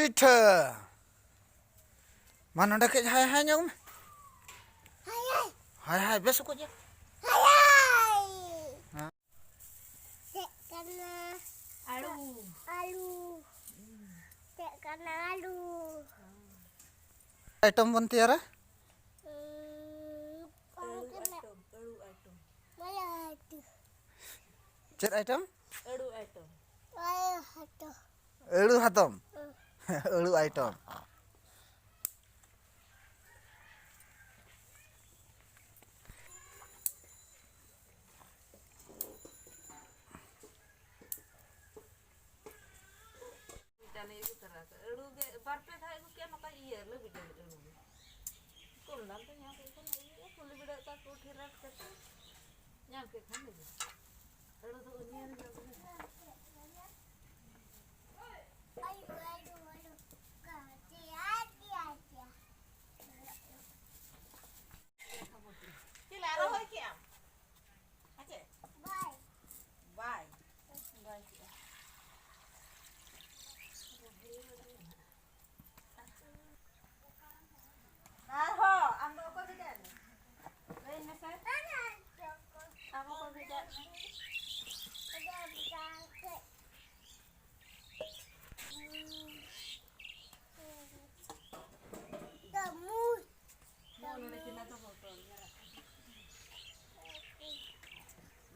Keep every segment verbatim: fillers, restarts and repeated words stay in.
ᱯᱤᱴᱷᱟᱹ᱾ ᱢᱟ ᱱᱚᱰᱮ ᱠᱟᱹᱡ ᱦᱟᱭ ᱦᱟᱭ ᱧᱚᱜ ᱢᱮ᱾ ᱦᱟᱭ ᱦᱟᱭ᱾ ᱦᱟᱭ ᱦᱟᱭ, ᱵᱮᱥ ᱚᱠᱚᱡ ᱜᱮ᱾ ᱦᱟᱭ ᱦᱟᱭ᱾ ᱦᱮᱸ᱾ ᱪᱮᱫ ᱠᱟᱱᱟ? ᱟᱹᱞᱩ᱾ ᱟᱹᱞᱩ᱾ ᱪᱮᱫ ᱠᱟᱱᱟ ᱟᱹᱞᱩ? ᱟᱭᱴᱮᱢ ᱵᱚᱱ ᱛᱮᱭᱟᱨᱟ᱾ ᱩᱸ, ᱟᱹᱞᱩ ᱠᱟᱱᱟ᱾ ᱟᱭᱴᱮᱢ, ᱟᱹᱞᱩ ᱟᱭᱴᱮᱢ᱾ ᱢᱟᱭᱟ ᱟᱹᱞᱩ᱾ ᱪᱮᱫ ᱟᱭᱴᱮᱢ? ᱟᱹᱞᱩ ᱟᱭᱴᱮᱢ᱾ ᱢᱟᱭᱟ ᱟᱹᱞᱩ᱾ ᱟᱹᱲᱩ ᱦᱟᱛᱚᱢ? ᱦᱩᱸ᱾ ᱟᱹᱲᱩ ᱟᱭᱴᱮᱢ᱾ ᱢᱤᱫᱴᱟᱝ ᱤᱧ ᱟᱹᱜᱩ ᱛᱚᱨᱟ ᱠᱟᱜᱼᱟ᱾ ᱟᱹᱲᱩ ᱜᱮ ᱵᱟᱨ ᱯᱮ ᱫᱷᱟᱣ ᱟᱹᱜᱩ ᱠᱮᱜᱼᱟ, ᱱᱚᱝᱠᱟ ᱤᱭᱟᱹ ᱞᱟᱹᱵᱤᱫ ᱞᱟᱹᱵᱤᱫ ᱟᱹᱲᱩ ᱜᱮ᱾ ᱠᱚᱢ ᱫᱟᱢ ᱛᱮ ᱧᱟᱢ ᱠᱮᱫ ᱠᱷᱟᱱ ᱤᱭᱟᱹ ᱠᱩᱞᱤ ᱵᱤᱰᱟᱹᱣ ᱠᱚᱣᱟ ᱠᱚ ᱴᱷᱤᱠ ᱨᱮᱴ ᱠᱟᱛᱮ᱾ ᱧᱟᱢ ᱠᱮᱫ ᱠᱷᱟᱱ ᱞᱟᱹᱵᱤᱫ᱾ ᱟᱹᱲᱩ ᱫᱚ ᱩᱱᱤ ᱧᱮᱞ ᱧᱚᱜ ᱜᱮ᱾ ᱪᱮᱫ ᱞᱮ ᱨᱚᱦᱚᱭ ᱠᱮᱜᱼᱟᱢ? ᱟᱪᱪᱷᱟ᱾ ᱵᱟᱭ᱾ ᱵᱟᱭ᱾ ᱵᱟᱭ ᱠᱮᱜᱼᱟ᱾ ᱟᱨᱦᱚᱸ, ᱟᱢ ᱫᱚ ᱚᱠᱚᱭ ᱵᱷᱮᱡᱟᱭᱮᱫ ᱢᱮ? ᱞᱟᱹᱭ ᱢᱮᱥᱮ᱾ ᱟᱢ ᱚᱠᱚᱭ ᱵᱷᱮᱡᱟᱭᱮᱫ ᱢᱮ?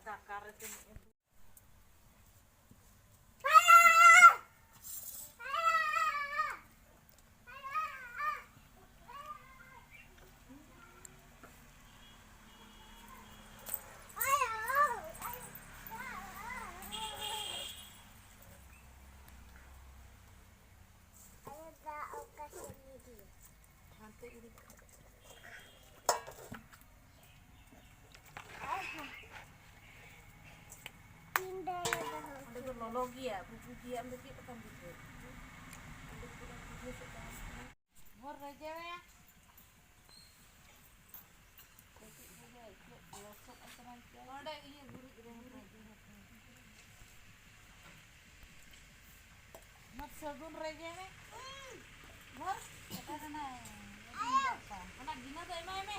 ᱫᱟᱠᱟ ᱨᱮ ᱛᱤᱱᱟᱹᱜ ᱦᱟᱱᱛᱮ ᱤᱫᱤ᱾ ᱚᱸᱰᱮ ᱫᱚ ᱞᱚᱞᱚ ᱜᱮᱭᱟ, ᱵᱩᱵᱩ ᱜᱮᱭᱟ, ᱚᱸᱰᱮ ᱪᱮᱫ ᱞᱮᱠᱟᱢ ᱵᱩᱡᱷᱟᱹᱣ? ᱚᱸᱰᱮ ᱯᱩᱨᱟᱹ ᱵᱩᱡᱷᱟᱹᱣ ᱥᱮᱫ ᱫᱚ ᱵᱟᱝ ᱠᱟᱱᱟ᱾ ᱵᱷᱳᱨ ᱨᱮ ᱡᱮ ᱠᱟᱹᱴᱤᱡ ᱨᱮᱜᱮ ᱪᱮᱫ ᱞᱚᱥᱚᱫ ᱟᱠᱟᱱᱟ ᱪᱚ? ᱚᱸᱰᱮ ᱤᱭᱟᱹ ᱜᱩᱨᱤᱡ ᱨᱮ᱾ ᱜᱩᱨᱤᱡ ᱨᱮ᱾ ᱚᱱᱟ ᱥᱟᱹᱜᱩᱱ ᱨᱮᱜᱮ ᱢᱮ᱾ ᱚᱱᱟ ᱜᱤᱱᱟᱹ ᱫᱚ ᱮᱢᱟᱭ ᱢᱮ᱾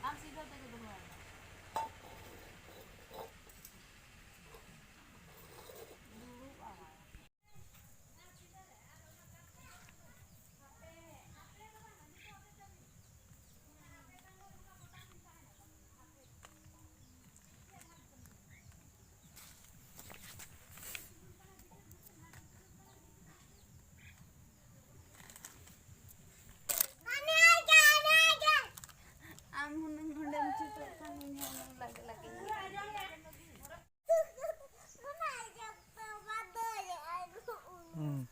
ᱟᱢ ᱥᱤᱫᱷᱟᱹ ᱛᱮᱜᱮ ᱫᱚᱦᱚᱭ ᱢᱮ᱾ ᱟᱢ ᱦᱩᱱᱟᱹᱝ ᱚᱸᱰᱮᱢ ᱪᱷᱩᱴᱟᱹᱜ ᱠᱷᱟᱱ ᱤᱧ ᱦᱚᱸ ᱦᱩᱱᱟᱹᱝ ᱞᱟᱜᱮ ᱞᱟᱜᱮᱧ ᱧᱮᱞ᱾ ᱦᱩᱸ᱾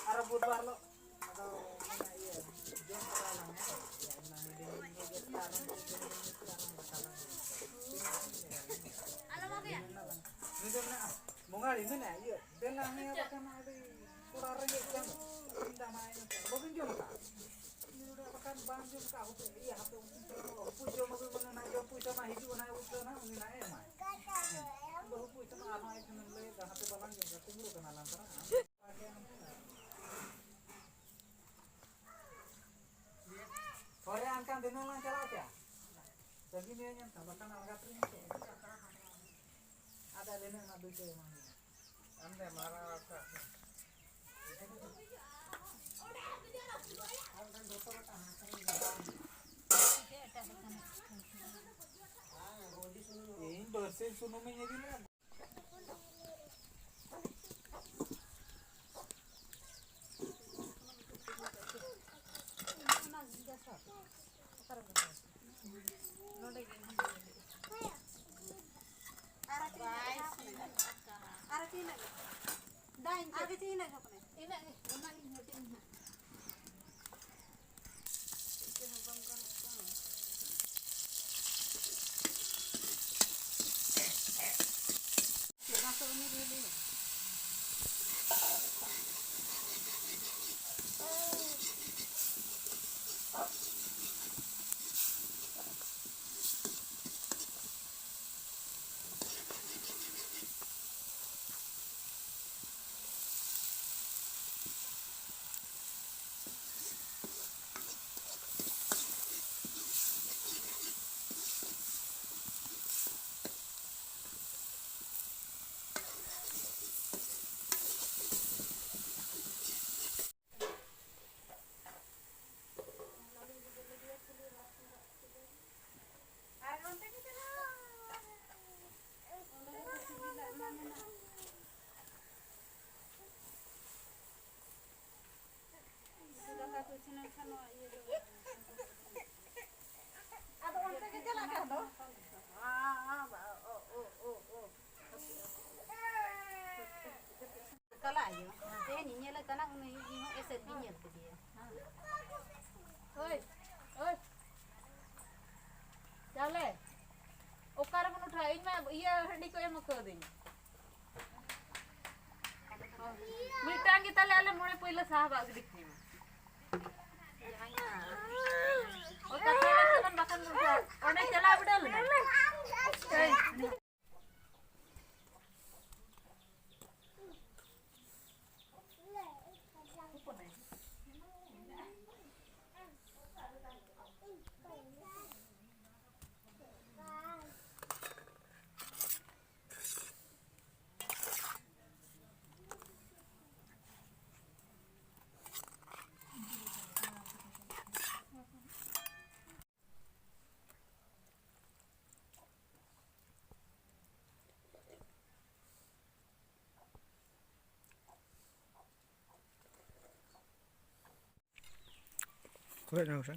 ᱟᱨᱚ ᱵᱩᱫᱷᱵᱟᱨ ᱦᱤᱞᱳᱜ ᱟᱫᱚ ᱚᱱᱟ ᱤᱭᱟᱹ ᱡᱚᱢ ᱛᱚᱨᱟ ᱞᱟᱝ ᱦᱮᱸ᱾ ᱚᱱᱟ ᱦᱟᱺᱰᱤ ᱧᱩ ᱜᱮ ᱟᱨ ᱚᱱᱟ ᱫᱟᱠᱟ ᱞᱟᱝ ᱡᱚᱢᱟ᱾ ᱱᱩᱭ ᱫᱚ ᱢᱮᱱᱟᱜᱼᱟ, ᱵᱚᱸᱜᱟᱲᱤ ᱢᱮᱱᱟᱭᱟ, ᱤᱭᱟᱹ ᱫᱮᱞᱟ ᱦᱮᱸ, ᱵᱟᱠᱷᱟᱱ ᱟᱹᱰᱤ ᱠᱚᱲᱟ ᱨᱮᱸᱜᱮᱡ ᱠᱟᱱ ᱫᱚ᱾ ᱤᱧ ᱫᱚ ᱦᱟᱱᱟ ᱤᱭᱟᱹ ᱵᱟᱹᱵᱤᱱ ᱡᱚᱢ ᱟᱠᱟᱫᱼᱟ? ᱵᱟᱠᱷᱟᱱ ᱵᱟᱝ ᱡᱚᱢ ᱠᱟᱜ ᱦᱚᱯᱚᱱ, ᱤᱭᱟᱹ ᱦᱟᱯᱮ ᱩᱱᱠᱩ ᱡᱚᱢ, ᱩᱱᱠᱩ ᱡᱚᱢ ᱟᱹᱜᱩᱭ ᱢᱟᱱᱮ ᱚᱱᱟ ᱡᱚᱢ ᱯᱚᱭᱥᱟ ᱢᱟ ᱦᱤᱡᱩᱜ, ᱚᱱᱟ ᱩᱛᱟᱹᱨ ᱱᱟ, ᱩᱱᱤ ᱱᱟ ᱮᱢᱟᱭ᱾ ᱵᱟᱹᱦᱩ ᱯᱚᱭᱥᱟ ᱢᱟ ᱟᱨᱦᱚᱸ ᱟᱭ ᱴᱷᱮᱱᱮᱢ ᱞᱟᱹᱭ ᱫᱟ, ᱦᱟᱯᱮ ᱵᱟᱞᱟᱝ ᱡᱚᱢ ᱠᱟᱜ, ᱠᱩᱢᱵᱽᱲᱩ ᱠᱟᱱᱟ ᱞᱟᱝ ᱛᱟᱨᱟ᱾ ᱦᱳᱭ, ᱮᱱᱠᱷᱟᱱ ᱫᱷᱤᱱᱟᱹᱝ ᱞᱟᱝ ᱪᱟᱞᱟᱜ ᱪᱮ? ᱥᱟᱺᱜᱤᱧ ᱧᱚᱜ ᱮᱱᱠᱷᱟᱱ, ᱵᱟᱠᱷᱟᱱ ᱟᱬᱜᱟᱛ ᱨᱮ ᱟᱫᱚ ᱤᱧ ᱵᱟᱹᱨᱥᱤᱧ ᱥᱩᱱᱩᱢᱤᱧ ᱤᱫᱤ ᱞᱮᱫᱟ᱾ ᱟᱨ ᱛᱤᱱᱟᱹᱜ ᱜᱮ? ᱫᱟᱜ ᱤᱧ ᱟᱨ ᱛᱤᱱᱟᱹᱜ ᱜᱮ ᱠᱟᱱᱟ? ᱤᱱᱟᱹᱜ ᱜᱮ, ᱚᱱᱟ ᱜᱤᱧ ᱦᱟᱹᱴᱤᱧ ᱦᱟᱸᱜ᱾ ᱪᱮᱫ ᱦᱚᱸ ᱵᱟᱝ ᱜᱟᱱᱚᱜ ᱠᱟᱱᱟ᱾ ᱪᱮᱫ ᱵᱟᱝ ᱥᱮ ᱩᱱᱤ ᱞᱟᱹᱭ ᱞᱟᱹᱭᱟ? ᱫᱟᱠᱟ ᱠᱚ ᱤᱥᱤᱱ ᱞᱮᱱᱠᱷᱟᱱ ᱱᱚᱣᱟ ᱤᱭᱟᱹ ᱫᱚ ᱟᱫᱚ ᱚᱱᱛᱮ ᱜᱮ ᱪᱟᱞᱟᱜ ᱠᱟᱱ ᱫᱚ᱾ ᱪᱟᱞᱟᱜ ᱟᱭᱳ᱾ ᱛᱮᱦᱮᱧ ᱤᱧ ᱧᱮᱞᱮ ᱠᱟᱱᱟ, ᱩᱱᱤ ᱤᱧ ᱦᱚᱸ ᱮᱥᱮᱫ ᱜᱤᱧ ᱧᱮᱞ ᱠᱮᱫᱮᱭᱟ᱾ ᱳᱭ, ᱳᱭ᱾ ᱪᱟᱣᱞᱮ᱾ ᱚᱠᱟ ᱨᱮᱵᱚᱱ ᱩᱴᱷᱟᱹᱣᱟ? ᱤᱧ ᱢᱟ ᱤᱭᱟᱹ ᱦᱟᱺᱰᱤ ᱠᱚ ᱮᱢ ᱠᱟᱹᱣᱫᱤᱧᱟ᱾ ᱢᱤᱫᱴᱟᱝ ᱜᱮ ᱛᱟᱞᱮ ᱟᱞᱮ ᱢᱚᱬᱮ ᱯᱟᱹᱭᱞᱟᱹ ᱥᱟᱦᱟ ᱵᱟᱜ ᱜᱤᱰᱤ ᱠᱟᱹᱧ ᱢᱮ᱾ ᱚ, ᱠᱟᱛᱷᱟ ᱵᱟᱝ ᱠᱟᱱᱟ, ᱵᱟᱠᱷᱟᱱ ᱚᱸᱰᱮ ᱪᱟᱞᱟᱣ ᱵᱤᱰᱟᱹᱣ ᱞᱮᱱᱟ᱾ ᱠᱷᱚᱨᱚᱡ ᱱᱟ ᱥᱮ᱾